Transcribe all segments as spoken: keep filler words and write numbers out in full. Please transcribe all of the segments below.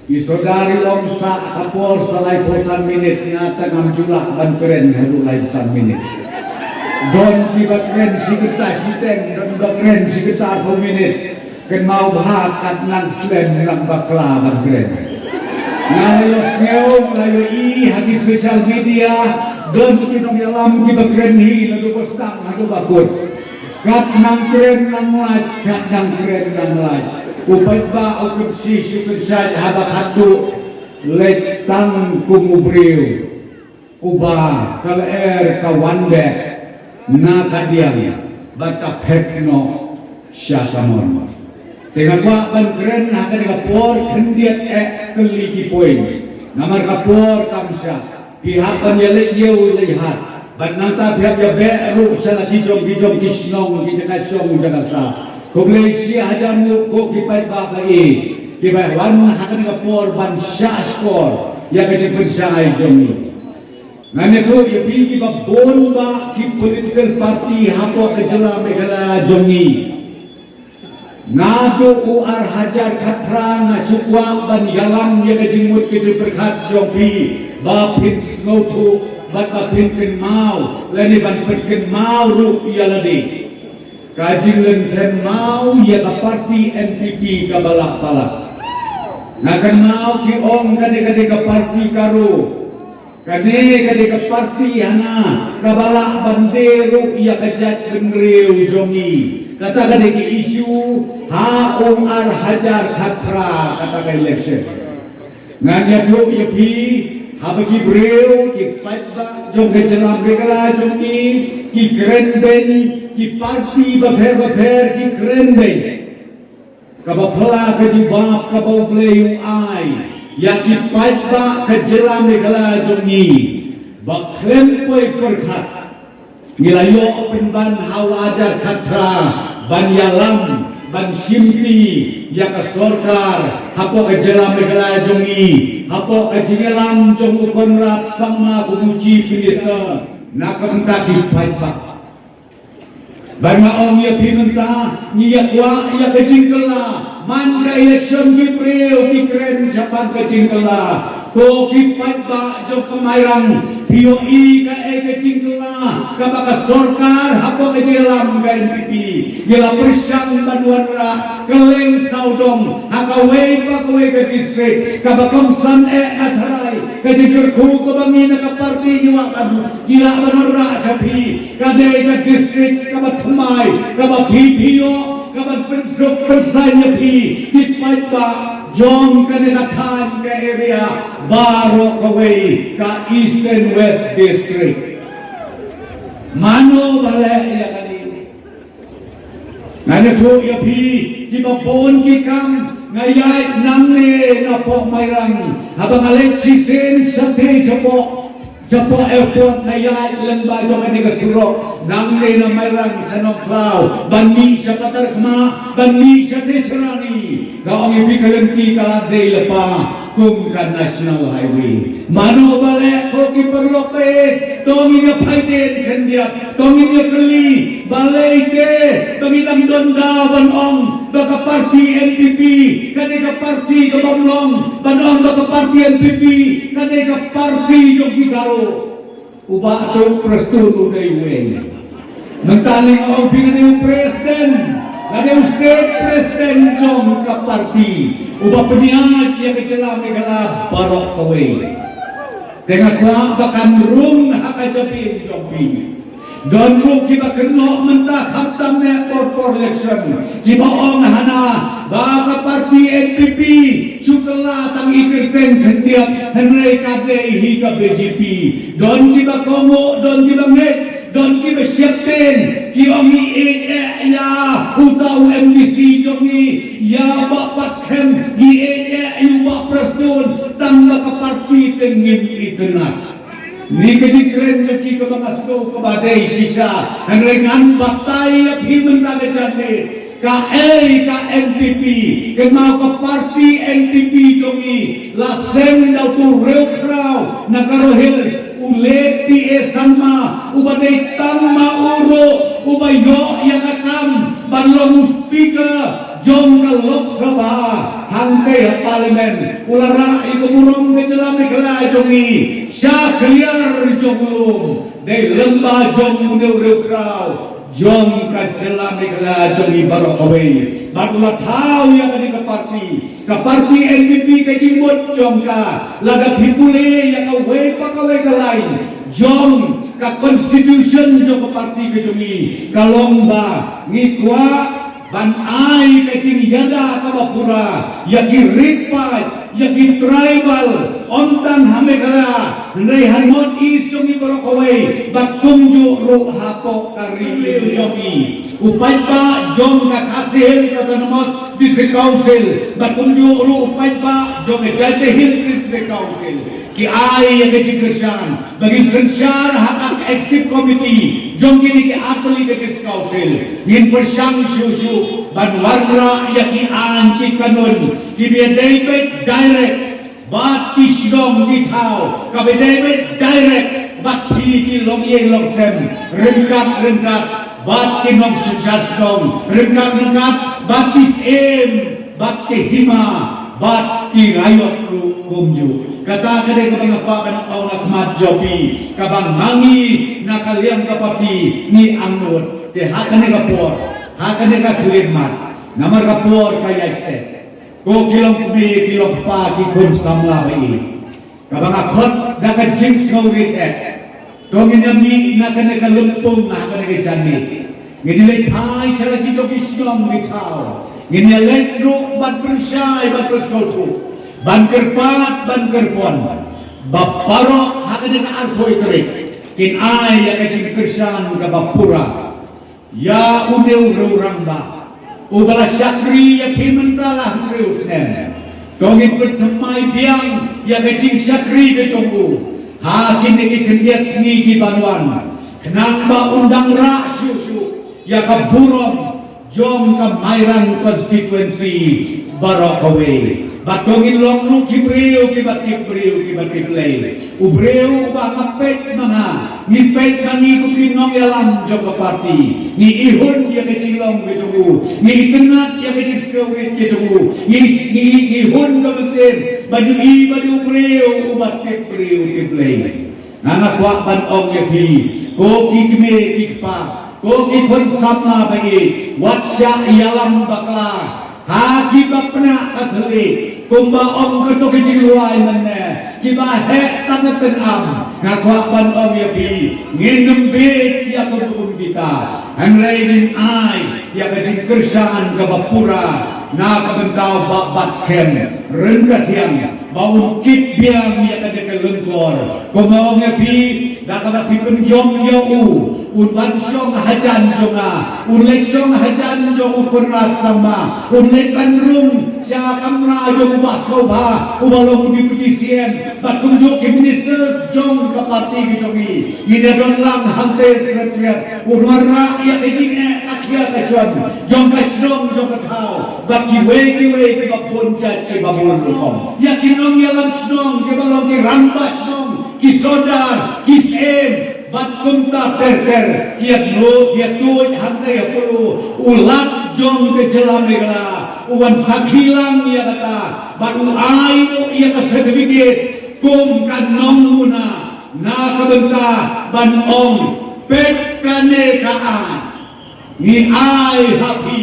I Sordar i ong sa ka por sa laiphew san minit, nga tang ngam ju lah ban kren haduh laiphew san minit. Don kiba kren shi kynta shiteng, don ba kren shi kynta arphew minit. Kynmaw bha kat nang slem nang bakla ban kren. Nga la ïohsngew, nga la ïohi ha ki social media, don ki nongïalam kiba kren hi naduh ba sdang haduh ba kut. Kat nang kren nang lait, kat nang kren nang lait. U paidbah u kynshi shu kynshait haba khatduh leit tang kum u briew uba ka lyer ka wan beh na ka diang bad ka phet noh sha ka mon. Te nga kwah ban kren ha kane ka por khyndiat eh kylli ki point. Namar ka por kam shah. Phi hap ban ïaleit ïew ïaleit hat. Bad nangta phi hap ïa beh ruh sha la ki jong ki jong ki shnong ki jaka shong jaka sah. Khublei shi hajar nguh ko ki paidbah ba ïeit kiba wan ha kane ka por ban shah shkor ïa ka jingpynshai jong ngi. Ngan ïathuh ïa phi kiba bun bah ki political party hapoh ka jylla Meghalaya jong ngi. Naduh u ar hajar khatphra nga shu kwah ban ïalam ïa ka jingmut ka jingpyrkhat jong phi ba phin sngewthuh bad ba phin kynmaw lane ban pynkynmaw ruh ïa lade. Ka jinglynthem maw ïa ka party N P P kaba lah palat. Nga kynmaw ki ong kane ka dei ka party karo. Kane ka dei ka party hana kaba lah ban die ruh ïa ka jaitbynriew jong ngi. Kata ka dei ka issue ha u ar hajar khatphra kata ka election. Ngan ïathuh ïa phi haba ki briew ki paidbah jong ka jylla Meghalaya jong ngi ki kren beiñ, ki party bapher bapher ki kren beiñ. Kaba phylla ka jubab kaba U Blei u ai ïa ki paidbah ka jylla Meghalaya jong ngi ba khlem poi pyrkhat ngi la ïoh pynban ha u ar hajar khatphra ban ïalam ban shimti ïa ka sorkar hapoh ka jylla Meghalaya jong ngi hapoh ka jingïalam jong u Conrad Sangma kum u Chief Minister na ka bynta ki paidbah. Ba nga ong ïa phi mynta ngi ïa kwah ïa ka jingkylla man ka election ki briew ki kren shaphang ka jingkylla. Ko ki paidbah jong ka Mairang phi ïohi kaei ka jingkylla kaba ka sorkar hapoh ka jingïalam ka N P P ngi la pyrshang ban wanrah kylleng sawdong ha kawei pa kawei ka district kaba kongsan eh na tharai ka jingkyrkhu kaba ngi na ka party ngi wad ban ngi lah ban wanrah sha phi. Ka dei ka district kaba thymmai kaba phi phi ïoh kaba pynsuk pynsaiñ ïa phi ki paidbah jong kane ka thaiñ ka area baroh kawei ka Eastern West District. Mano ba leh ïa kane? Ngan ïathuh ïa phi kiba bun ki kam nga ïaid nangne napoh Mairang haba nga leit shisien shatei shapoh Shapoh airport nga ïaid lyngba jong kane ka surok nangne na Mairang sha Nongkhlaw ban mih sha Patarkhmah ban mih sha Teshwrani. Nga ong ïa phi ka lynti ka la dei lypa kum ka National Highway. Mano ba leh ko ki paralok ba ïeit? To ngin ïa phai dien khyndiat, to ngin ïa kylli balei te ba ngi dang don daw ban ong ba ka party N P P ka dei ka party ka bym long, ban ong ba ka party N P P ka dei ka party jong ki Garo. U Bah Duk Prestone u dei uwei. Mynta nga ong phi nga dei u president, nga dei u state president jong ka party uba pynïaid ïa ka jylla Meghalaya baroh kawei. Te nga kwah ba kan rung ha ka jabieng jong phi. Don ruh kiba kynnoh mynta khamtam ne por por election kiba ong hana ba ka party N P P shu kylla tang i kyrteng khyndiat hynrei ka dei hi ka B J P. Don kiba kohnguh, don kiba ngeit, don kiba sheptieng, ki ong ngi ïeit eh ïa uta u M D C jong ngi, ïa Bah Batskhem, ngi ïeit eh ïa u Bah Prestone, tang ba ka party te ngim itynnad. Ni ka jingkren jong ki kaba nga sngew kaba dei shisha. Hynrei ngan batai ïa phi mynta ka janmiet. Kaei ka N P P, kynmaw ka party N P P jong ngi la seng da uto u riewkhraw na Garo Hills, u late P A Sangma, uba dei tang ma u ruh uba ïoh ïa ka kam ban long u speaker jong ka Lok Sabha hangtei ha Parliament, u la rah ïa ka burom ka jylla Meghalaya jong ngi sha kliar jong u lum. Dei lyngba jong une u riewkhraw jong ka jylla Meghalaya jong ngi baroh kawei. Bad u la thaw ïa kane ka party, ka party N P P, ka jingmut jong ka, lada phi pule ïa kawei pa kawei ka lain jong ka constitution jong ka party ka jong ngi, ka long ba ngi kwah ban ai ka jingïada kaba pura ïa ki ri paid, ïa ki tribal, ym tang ha Meghalaya, hynrei ha North East jong ngi baroh kawei, bad kumjuh ruh hapoh ka ri jong ngi. U paidbah jong ka Khasi Hills Autonomous District Council, bad kumjuh ruh u paidbah jong ka Jaintia Hills District Council, ki ai ïa ka jingkyrshan ba ngin synshar ha ka executive committee jong kine ki artylli ki district council. Ngin pyrshang shuh shuh ban wanrah ïa ki aiñ ki kanun kiba dei beit direct bad ki shnong ki thaw, kaba dei beit direct bad phi ki longïing longsem ryngkat ryngkat bad ki nongsynshar shnong ryngkat ryngkat bad ki syiem bad ki hima bad ki raiot ruh kumjuh. Kata ka dei kaba nga kwah ban ong ha khmat jong phi, kaba ma ngi na ka liang ka party ngi angnud. Te ha kane ka por, ha kane ka khyllipmat, namar ka por ka ïaid stet. Ko ki longkmie ki longkpa ki khun samla ba ïeit, kaba nga khot da ka jingsngewrit eh, to ngin ïa mih na kane ka lympung, na kane ka janmiet. Ngin ïa leit phai sha la ki jong ki shnong ki thaw. Ngin ïa leit ruh ban pynshai ban pynsngewthuh, ban kyrpad ban kyrpon ba baroh ha kane ka arphew tarik kin ai ïa ka jingkyrshan kaba pura ïa une u rangbah uba la shakri ïa phi mynta la hynriew snem. To ngin pynthymmai biang ïa ka jingshakri ka jong u ha kine ki khyndiat sngi ki ban wan, khnang ba un dang rah shuh shuh ïa ka burom jong ka Mairang constituency baroh kawei. Bad to ngin long ruh ki briew kiba tip briew kiba tip Blei. U briew uba nga peit ma nga, ngi peit ma ngi kum ki nongïalam jong ka party, ngi ihun ïa ka jinglong ka jong u, ngi itynnad ïa ka jingsngewrit ka jong u, ngi ngi ihun ka mynsiem ba ngi i ba u briew uba tip briew tip Blei. Nga nga kwah ban ong ïa phi, ko ki kmie ki kpa, ko ki khun samla ba ïeit, wat shah ïalam bakla ha kiba pynah ka thylliej, kumba ong kato ka jingrwai mynne, kiba heh tang ka tynam. Nga kwah ban ong ïa phi, ngin ym bieit ïa kum kum kita, hynrei ngin ai ïa ka jingkyrshan kaba pura na ka bynta u Bah Batskhem Ryngkathiang, ba un kit biang ïa kane ka lyngkor. Kumba ong ïa phi, da kaba phi pynjop ïa u, un ban shong hajan jong nga, un leit shong hajan jong u Conrad Sangma, un leit ban rung sha kamra jong u Bah Sngewbha uba long u Deputy C M, bad kumjuh ki minister jong ka party ka jong ngi. Ngin ïa don lang hangtei Secretariat, un wanrah ïa ka jingeh ka khia ka shon jong ka shnong jong ka thaw bad kiwei kiwei kiba bun jait kiba bun rukom. Ïa ki nongïalam shnong kiba long ki rangbah shnong, ki sordar, ki syiem bad kumta ter ter, ki ïa tuid, ki ïa tuid hangtei ha Kullu u Lat jong ka jylla Meghalaya, u wan sakhi lang ïa kata bad u ai ruh ïa ka certificate kum ka nongmuna na ka bynta ban ong, peit kane ka aiñ ngi ai ha phi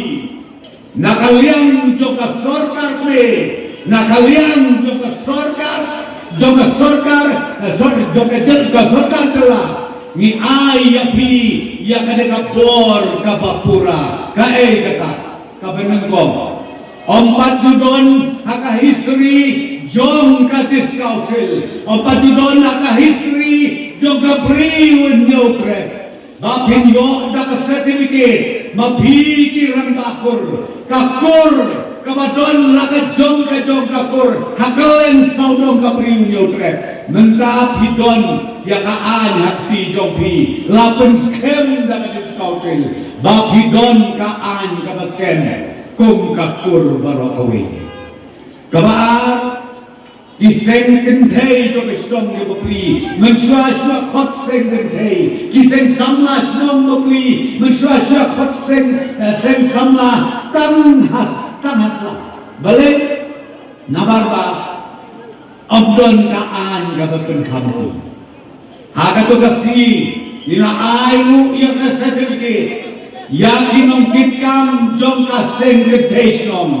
na ka liang jong ka sorkar kmie, na ka liang jong ka sorkar, jong ka sorkar, eh, sor-, jong ka jyl-, ka sorkar jylla, ngi ai ïa phi ïa kane ka bor kaba pura. Kaei kata? Kaba nyngkong, ym pat ju don ha ka history jong ka District Council, ym pat ju don ha ka history jong ka Bri u Hynñiewtrep, ba phin ïoh da ka certificate ma phi ki rangbah kur, ka kur kaba don la ka jong ka jong ka kur ha kylleng sawdong ka Bri u Hynñiewtrep. Mynta phi don ïa ka aiñ ha kti jong phi, la pynskhem da ka District Council ba phi don ka aiñ kaba skhem kum ka kur baroh kawei. Kaba ar, ki seng kynthei jong ka shnong jong ka Bri, mynshuwa shuwa khot seng kynthei, ki seng samla shnong ka Bri, mynshuwa shuwa khot seng, eh, seng samla tang ha, Tang ha sla. Balei? Namar ba ym don ka aiñ kaba pynkhamti. Ha kato ka sngi ngi la ai ruh ïa ka certificate ïa ki nongkitkam jong ka seng kynthei shnong,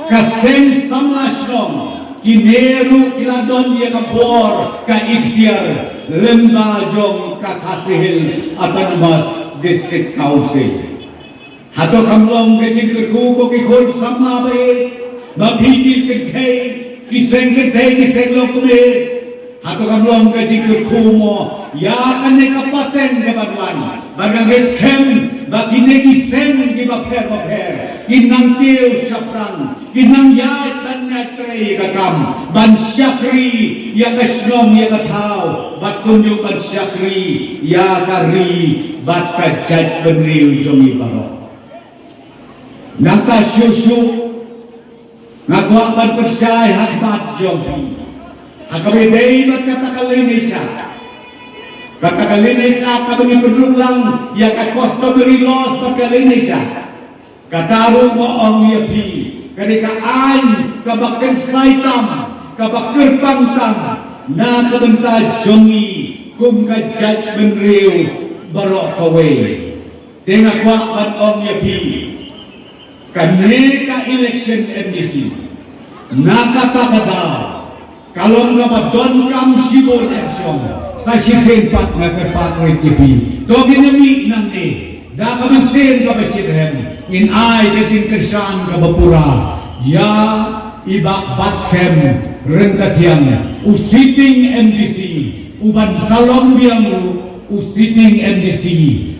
ka seng samla shnong, kine ruh ki la don ïa ka bor ka ikhtiar lyngba jong ka Khasi Hills Autonomous District Council. Hato kam long ka jingkyrkhu ko ki khun samla ba ïeit, ba phi ki kynthei, ki seng kynthei, ki seng longkmie? Hato kam long ka jingkyrkhu mo ïa kane ka pateng ka ban wan, ba dang ngeit skhem ba kine ki seng kiba pher bapher kin nang kiew shaphrang, kin nang ïaid ban ïaid trei ka kam ban shakri ïa ka shnong ïa ka thaw bad kumjuh ban shakri ïa ka ri bad ka jaitbynriew jong ngi baroh. Nangta shuh shuh nga kwah ban pynshai ha khmat jong phi ha kaba ïadei bad kata ka lineage, kata ka lineage kaba ngi pynrung lang ïa ka customary laws bad ka lineage. Kata ruh nga ong ïa phi, ka dei ka aiñ kaba kynsai tam, kaba kyrpang tam na ka bynta jong ngi kum ka jaitbynriew baroh kawei. Te nga kwah ban ong ïa phi, kane ka election M D C na kata ka daw ka long kaba donkam shibun em shong. Sa shisien pat nga kyrpad rit ïa phi, to ngin ïa mih nangne da ka mynsiem kaba shitrhem, ngin ai ka jingkyrshan kaba pura ïa i Bah Batskhem Ryngkathiang, u sitting M D C, u ban sa long biang ruh u sitting M D C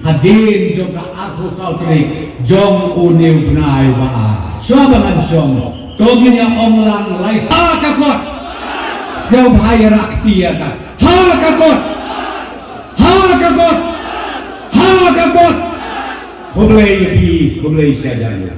hadien jong ka arphew saw tarik jong une u bnai ba ar. Shuwa ba ngan shong, to ngin ïa ong lang lai ha ka kot. Sngewbha ïa rah kti ïa ka ha ka kot, ha ka kot, ha ka kot. Khublei ïa phi, khublei shihajar.